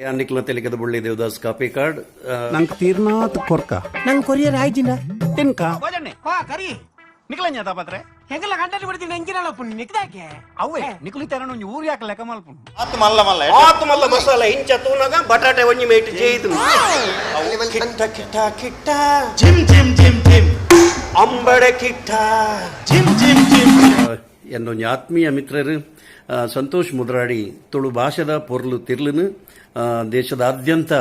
ಯಾನ್ ನಿಕ್ಲ್ನ ತೆಲಿಕೆದ ಬೊಳ್ಳಿ ದೇವದಾಸ್ ಕಾಪಿಕಾಡ್. ನಂಕ್ ತೀರ್ನಾತ್ ಕೊರ್ಕ. ನಂಗೆ ಕೊರಿಯರ್ ಆಯ್ಜಿನ. ತಿನ್ಕ. ವಾ ಕರಿ ನಿಕ್ಲಂಜ ತಾಪತ್ರೆ. ಹೆಂಗಲ್ಲ ಕಂಡಲ್ಲಿ ಬಿಡ್ತೀನಿ ಎಂಜಿನ ಪುಣ್ಯ ನಿಕ್ದಾಕೆ. ಅವೇ ನಿಕ್ಲು ತೆರಣ ಒಂಜಿ ಊರು ಯಾಕೆ ಲೆಕ್ಕ ಮಲ್ಪುನು. ಆತ್ ಮಲ್ಲ ಮಲ್ಲ. ಆತ್ ಮಲ್ಲ ಮಸಾಲೆ ಇಂಚ ತೂನಗ ಬಟಾಟೆ ಒಂಜಿ ಮೇಟ್ ಜೇಯ್ದು ಕಿಟ್ಟ ಕಿಟ್ಟ ಕಿಟ್ಟ. ಜಿಮ್ ಜಿಮ್ ಜಿಮ್ ಜಿಮ್. ಅಂಬಡೆ ಕಿಟ್ಟ. ಜಿಮ್ ಜಿಮ್ ಜಿಮ್. എന്നೊಂಜಿ ಆತ್ಮೀಯ ಮಿತ್ರರು ಸಂತೋಷ್ ಮುದ್ರಾಡಿ ತುಳು ಭಾಷೆದ ಪೊರ್ಲು ತಿರ್ಲುನು ದೇಶದಾದ್ಯಂತ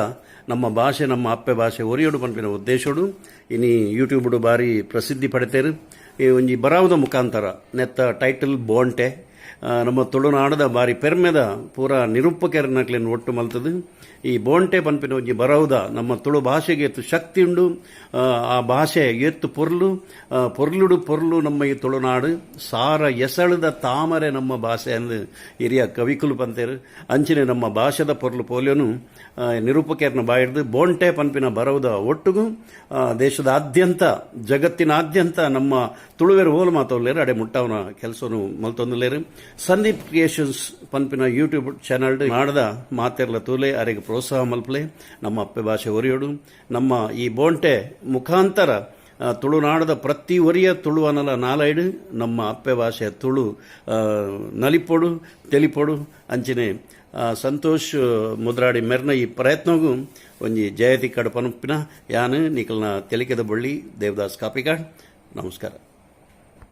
ನಮ್ಮ ಭಾಷೆ, ನಮ್ಮ ಅಪ್ಪೆ ಭಾಷೆ ಒರಿಯೋಡು ಪನ್ಪಿನ ಉದ್ದೇಶೋಡು ಇನಿ ಯೂಟ್ಯೂಬ್ ಬಾರಿ ಪ್ರಸಿದ್ಧಿ ಪಡೆತೇರು. ಈ ಒಂಜಿ ಬರಾವುದ ಮುಖಾಂತರ ನೆತ್ತ ಟೈಟಲ್ ಬೋಂಟೆ. ನಮ್ಮ ತುಳುನಾಡದ ಬಾರಿ ಪೆರ್ಮೆದ ಪೂರ ನಿರೂಪಕರನಕ್ಲೆನ್ ಒಟ್ಟು ಮಲ್ತದು ಈ ಬೋಂಟೆ ಪನ್ಪಿನ ಒಂಜಿ ಬರವುದ ನಮ್ಮ ತುಳು ಭಾಷೆಗೆ ಎತ್ತು ಶಕ್ತಿ ಉಂಡು, ಆ ಆ ಭಾಷೆ ಎತ್ತು ಪೊರ್ಲು, ಪೊರ್ಲುಡು ಪೊರ್ಲು ನಮ್ಮ ಈ ತುಳುನಾಡು, ಸಾರ ಎಸಳದ ತಾಮರೆ ನಮ್ಮ ಭಾಷೆ ಅಂದು ಹಿರಿಯ ಕವಿಕುಲು ಪಂತೇರು. ಅಂಚಿನೆ ನಮ್ಮ ಭಾಷೆದ ಪೊರ್ಲು ಪೋಲ್ಯನು ನಿರೂಪಕರ್ನ ಬಾಯಿಡ್ದು ಬೋಂಟೆ ಪನ್ಪಿನ ಬರವುದ ಒಟ್ಟುಗು ದೇಶದಾದ್ಯಂತ, ಜಗತ್ತಿನಾದ್ಯಂತ ನಮ್ಮ ತುಳುವೆರು ಹೋಲು ಮಾತವಲ್ಲೇರು ಅಡೆ ಮುಟ್ಟವನ ಕೆಲಸನು ಮಲ್ತೊಂದುಲ್ಲೇರು. ಸಂದೀಪ್ ಕ್ರಿಯೇಷನ್ಸ್ ಪನ್ಪಿನ ಯೂಟ್ಯೂಬ್ ಚಾನಲ್ ಮಾಡದ ಮಾತೆರ್ಲ ತೂಲೆ, ಅರೆಗೆ ಪ್ರೋತ್ಸಾಹ ಮಲ್ಪಲೆ. ನಮ್ಮ ಅಪ್ಪೆ ಭಾಷೆ ಒರಿಯೋಡು. ನಮ್ಮ ಈ ಬೋಂಟೆ ಮುಖಾಂತರ ತುಳುನಾಡದ ಪ್ರತಿ ಒರಿಯ ತುಳುವನಲ ನಾಲೈಡು ನಮ್ಮ ಅಪ್ಪೆ ಭಾಷೆ ತುಳು ನಲಿಪೊಡು, ತೆಲಿಪೊಡು. ಅಂಚಿನೆ ಸಂತೋಷ್ ಮುದ್ರಾಡಿ ಮೆರ್ನ ಈ ಪ್ರಯತ್ನಗೂ ಒಂಜಿ ಜಯತಿ ಕಡಪನುಪ್ಪಿನ ಯಾನು ನಿಕಲ್ನ ತೆಲಿಕೆದ ಬಳ್ಳಿ ದೇವದಾಸ್ ಕಾಪಿಕಾಡ್. ನಮಸ್ಕಾರ.